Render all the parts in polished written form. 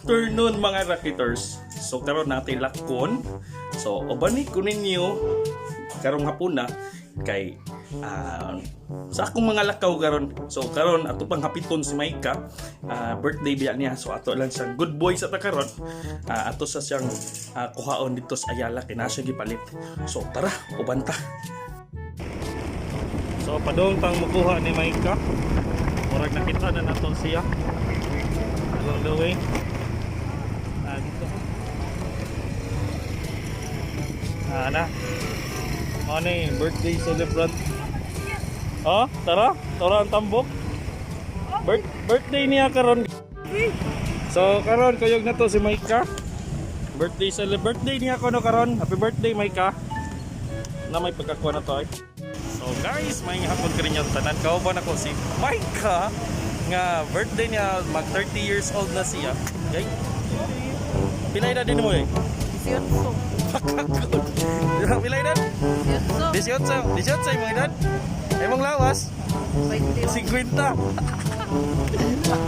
Afternoon, mga Rakiters. So karon natin lakon. So ubani ko ninyo karong hapuna kay sa akong mga lakaw karon. So karon ato pang hapiton si Maika. Birthday biya niya. So ato lang siyang good boy sa ta karon. Ato sa siyang kuhaon dito sa Ayala kay na siya gipalit. So tara, uban ta. So padung tang makuha ni Maika. Murag nakita na nato siya along the way. Dito. Na. Ano eh, birthday celebrant. Oh, tara. Tara ang tambok. Birthday niya karon. So karon kuyog na to si Maika. Birthday niya kono karon. Happy birthday, Maika. Na may pagkakuha na to ay. So guys, may hapon ka rin yung tanan. Kauban ako si Maika nga birthday niya, mag 30 years old na siya. Okay? Pilay na din mo eh. 18. Pakakot. Pilay na? 18. 18. 18 imong edad? Imong lawas? 20. 50.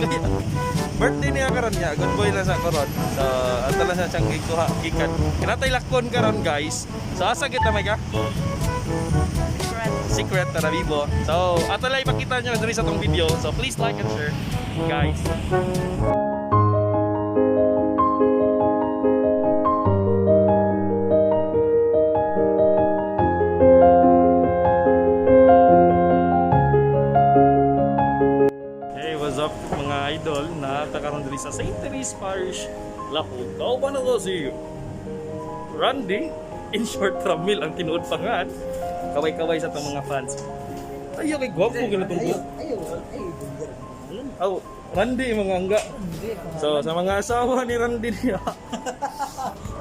Kaya, birthday niya karon niya. Good boy lang sa karon. So, ato lang siya siyang gikuha gikan. Kinatay lakon karon, guys. So asa kita, Maika? Secret. Secret na Bibo. So, ato lang ipakita niyo diri sa tong video. So, please like and share, guys. Hey, what's up, mga idol? Naata karon diri sa St. Therese Parish, Lahug. Kauban na to si Randy, in short, Ramil ang tinuod pangan. Kaway-kaway sa itong mga fans. Ay, kay gwapo gina itong buhok. Ayaw, ayaw, bulgar. Oh, Randy, mga angga. So, sa mga asawa ni Randy niya.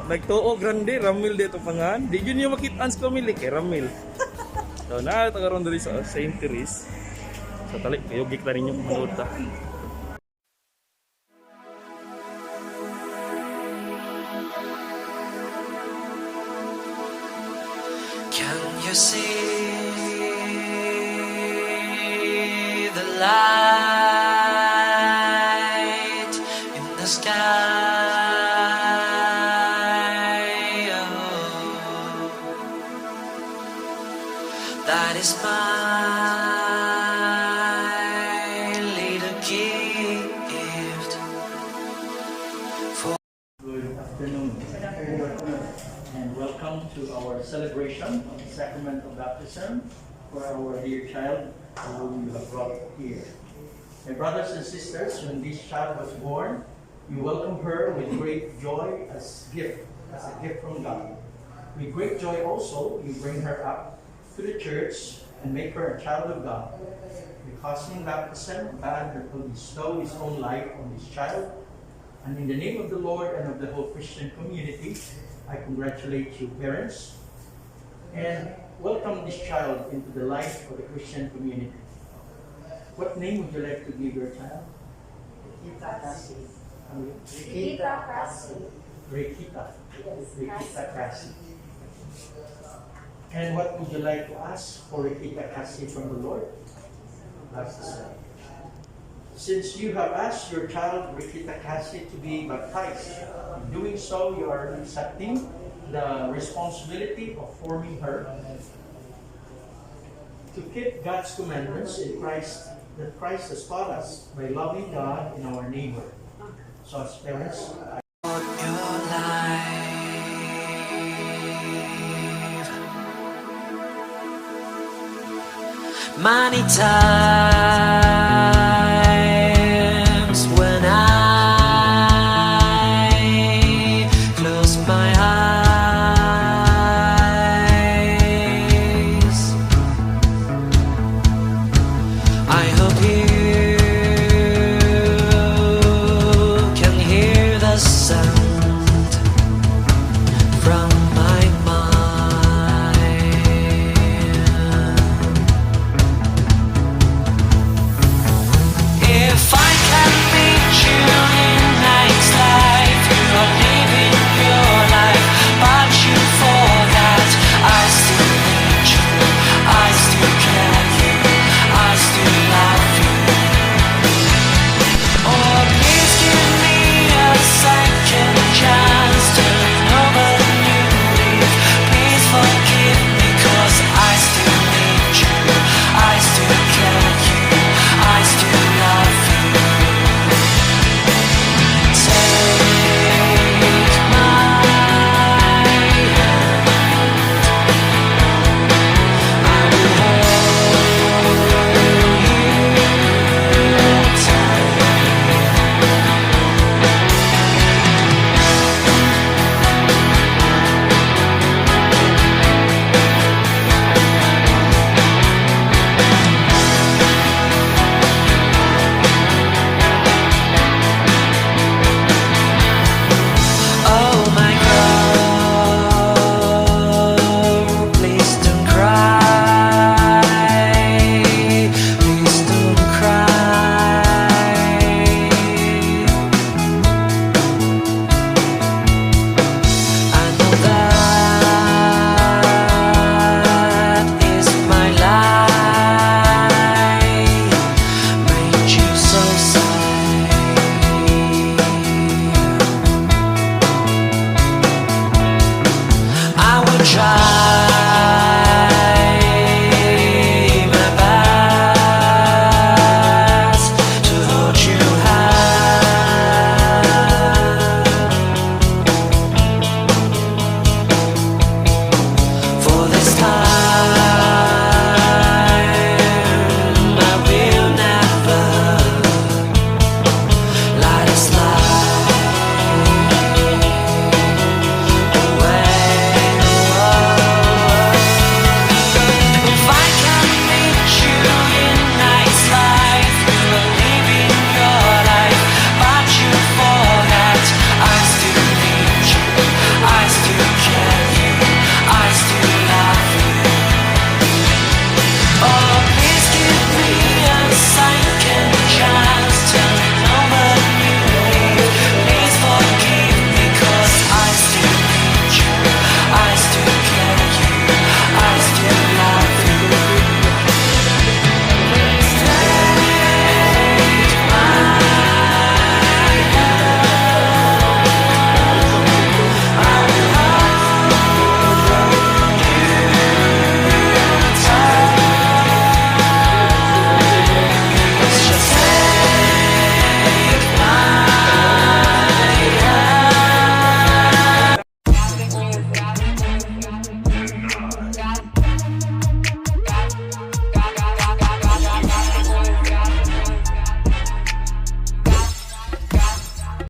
Nagtuog Randy, Ramil dito pangan. Di yun yung makitaan sa kamili kay Ramil. So, naata karon diri sa St. Therese. So, tali, kayo gik na rin yung manood ta. Can you see the light in the sky? Oh, that is my little gift. Good afternoon and welcome to our celebration of the sacrament of baptism for our dear child whom you have brought here. My brothers and sisters, when this child was born, you welcomed her with great joy as a gift from God. With great joy also, you bring her up to the church and make her a child of God. Because in baptism, God will bestow His own life on this child, and in the name of the Lord and of the whole Christian community, I congratulate you, parents, and welcome this child into the life of the Christian community. What name would you like to give your child? Rikita Kasi. Ano yun? Rikita Kasi. Rikita. Yes. Rikita Kasi. And what would you like to ask for Rikita Kasi from the Lord? That's Since you have asked your child Rikita Kasi to be baptized, in doing so you are accepting the responsibility of forming her to keep God's commandments in Christ that Christ has taught us by loving God and our neighbor. So as parents, Your life. Many times.